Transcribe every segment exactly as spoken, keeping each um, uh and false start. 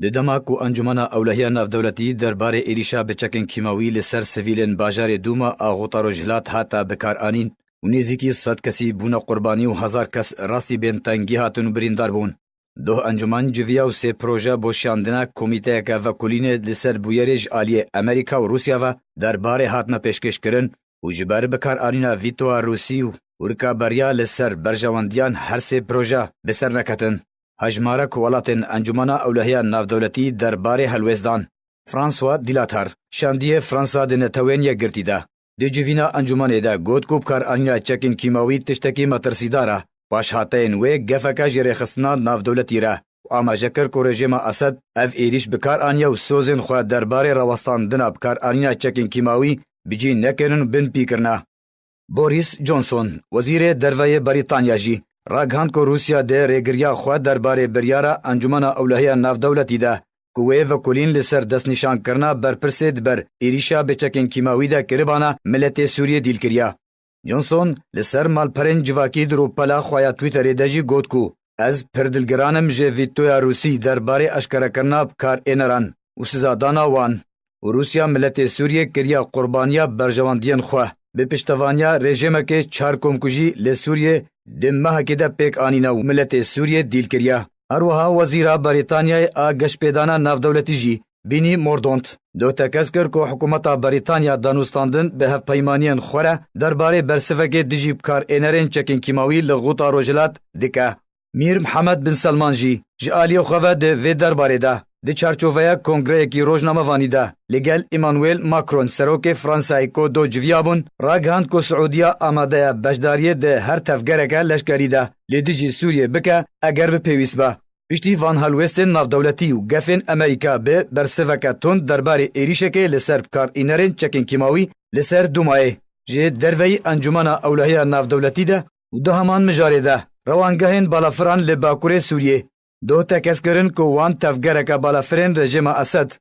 Di dema ku Encûmena Ewlehiya Navdewletî derbarê êrîşa bi çekên kîmawî li ser sivîlên bajarê Dûma a Xûta Rojhilat hate bikaranîn û nêzîkî sed kesî bûne qurbanî û hezar kes rastî bên tengî hatin û birîndar bûn. Doh encûmen civiya û sê proje bo şiyandina komîteyeke vekolînê li ser bûyerê ji aliyê Amerîka û Rûsya ve derbarê hatine pêşkêşkirin û ji ber bikaranîna vîtoya Rûsî û rikaberiya li ser berjewendiyan her sê proje bi ser neketin. Hejmarek welatên Encûmena Ewlehiya Navdewletî derbarê helwêst dan. François Dilatar, şandiyê Fransa di Netewên Yekgirtî de, di civîna encûmenê de got ku bikaranîna çekên kîmawî tiştekî metirsîdar e. Paşhateyên wê gefeke jêrêxistina navdewletî re û amaje kir ku rejîma Esed ev êrîş bi kar aniye û sozên xwe derbarê rawestandina bikaranîna çekên kîmawî bi cî nekirin û binpî kirine. Boris Johnson, wezîrê derve yê Berîtanya jî ragihand ku Rûsya dê rêgiriya xwe derbarê biryara Encûmena Ewlehiya Navdewletî de ku wê vekolîn li ser destnîşankirina berpirsê di ber êrîşa bi çekên kîmawî de kiribana miletê Sûriyê dîl kiriye. Johnson li ser malperên civakî di rûpela xwe ya Twitterê de jî got ku, "Ez pir dilgiran im ji vîtoya Rûsî derbarê eşkerekirina bikarêneran û sizadana wan û Rûsya miletê Sûriyê kiriye qurbaniya berjewendiyên xwe. Bi piştevaniya rejîmekê çar komkujî li Sûriyê di mehekê de pêk anîne û miletê Sûriyê dîl kiriye." Her wiha wezîra Berîtanyayê a geşpêdana navdewletî jî Bînî Mordont, doh tekez kir ku hikûmeta Berîtanya danûstandin bi hevpeymaniyên xwe re derbarê bersivekê dijî bikarênerên çekên kîmawî li Xûta Rojhilat dike. Mîr Mihemed bin Selman jî ji aliyê xwe ve di vê derbarê de, di çarçoveya kongreyekî rojnamevanî de li gel Emmanuel Macron, serokê Fransayê ku do civiyabûn, ragihand ku Siûdiya amade ye beşdariyê di her tevgereke leşkerî de li dijî Sûriyê bike, eger bi pêwîst be. Piştî van helwêstên navdewletî û gefên Amerîka bi bersiveke tund derbarê êrîşekê li ser bikarînerên çekên kîmawî li ser Dûmayê, ji derveyî Encûmena Ewlehiya Navdewletî de û di heman mijarê de rewangehên balafiran li bakurê Sûriyê, doh tekez kirin ku wan tevgereke balafirên rejîma Esed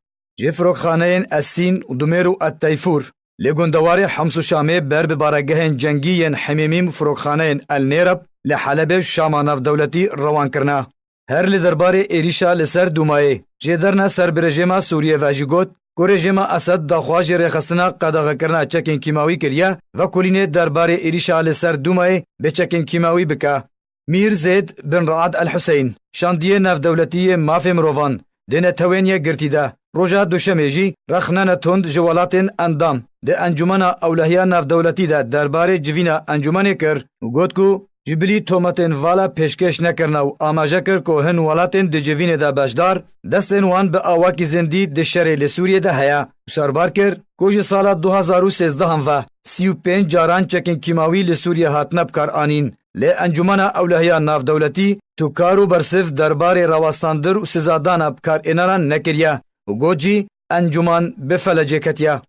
ji firokxaneyên Esîn û Dumêr û Et Teyfûr, li gundewarê Hems û Şamê ber bi baregehên cengî yên Hemêmîm û firokxaneyên El Nêreb li Helebê û Şama Navdewletî rewan kirine. Her li derbarê êrîşa li ser Dûmayê jê derna ser bi rejîma Sûriyê ve jî got ku rejîma Esed daxwaz ji rêxistina qedexekirina çekên kîmawî kiriye, vekolînê derbarê êrîşa li ser Dûmayê bi çekên kîmawî bike. Mîr Zeyd bin Raad El Huseyn, şandiyê navdewletî yê mafê mirovan di Netewên Yekgirtî de, roja Duşemê jî rexnene tund ji welatên endam di Encûmena Ewlehiya Navdewletî de derbarê civîna encûmenê kir û got ku ji bilî tometên vala pêşkêş nekirine û amaje kir ku hin welatên di civînê de beşdar destên wan bi awakî zindî di şerê li Sûriyê de heye û serbar kir ku ji sala du hazar û sêzdeh ve sî û pênc caran çekên kîmawî li Sûriyê hatine bikaranîn. Lê Encûmena Ewlehiya Navdewletî tu kar û bersiv derbarê rawestandin û sizadana bikarêneran nekiriye û got jî encûman bi felecê ketiye.